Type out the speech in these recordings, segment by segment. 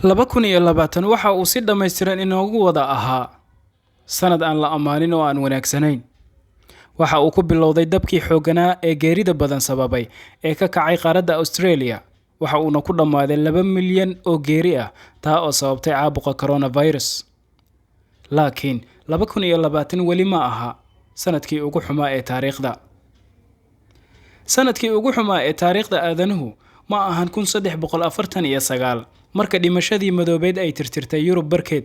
2020 waxa uu si dhammaystiran inoogu wada ahaa sanad aan la ammaanin oo aan wanaagsanayn. Waxa uu ku bilowday dabkii xoogganaa ee geerida badan sababay ee ka kacay qaaradda Australia, waxa uuna ku dhammaaday 2 milyan oo geeri ah, taa oo sababtay caabuqa coronavirus. Laakiin 2020 weli ma aha sanadkii ugu xumaa ee taariikhda. Sanadkii ugu xumaa ee taariikhda aadanuhu ma ahan 1349, marka dhimashadii madoobeed ay tirtirtay Yurub barkeed.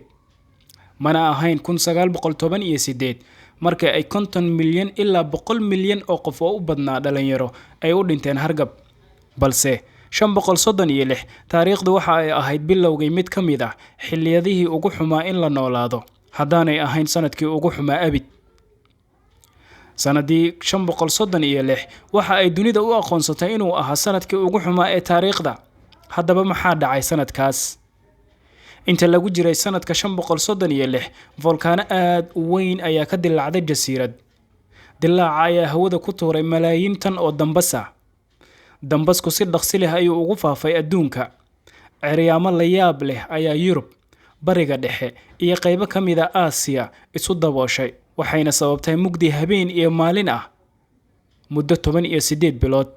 Mana ahayn 1918, marka ay 50 milyan ilaa 100 milyan oo qof oo u badnaa dhalinyaro ay u dhinteen hargab. Balse 536 taariikhdu waxa ay ahayd bilowgii mid ka mid ah xilliyadihii ugu xumaa in la noolaado, haddaanay ahayn sanadkii ugu xumaa abid. Sanadii 536 waxa ay dunida u aqoonsatay inuu ahaa sanadkii ugu xumaa ee taariikhda. Haddaba, maxaa dhacay sanadkaas? Inta lagu jiray sanadka 536, volkaano aad u weyn ayaa ka dilaacday jasiirad. Dilaaca ayaa hawada ku tuuray malaayiin tan oo dambas ah. Dambasku si dhaqsi leh ayuu ugu faafay adduunka. Ceryaamo la yaab leh ayaa Yurub, Bariga Dhexe iyo qaybo ka mid ah Aasiya isu dabooshay, waxayna sababtay mugdi habeen iyo maalin ah muddo 18 bilood.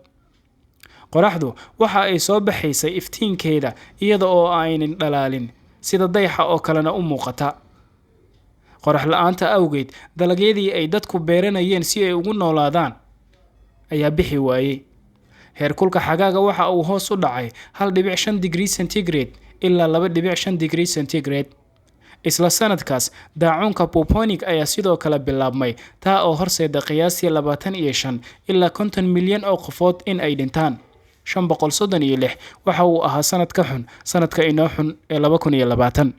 Qoraxdu waxa ay soo baxaysay iftiinkeeda iyada oo aynan dhalaalin sida dayaxa oo kalena u muuqata. Qorax la'aanta awgeed, dalagyadii ay dadku beeranayeen si ay ugu noolaadaan ayaa bixi waayey. Heerkulka xagaaga waxa uu hoos u dhacay 1.5 degree centigrade ilaa 2.5 degree centigrade. Isla sanadkaas, daacuunka bubonic ayaa sidoo kale bilaabmay, taa oo horseeda qiyaastii 25 ilaa 50 milyan oo qofood in ay dhintaan. 536 waxa uu ahaa sanad ka xun sanadka inoo xun ee 2020.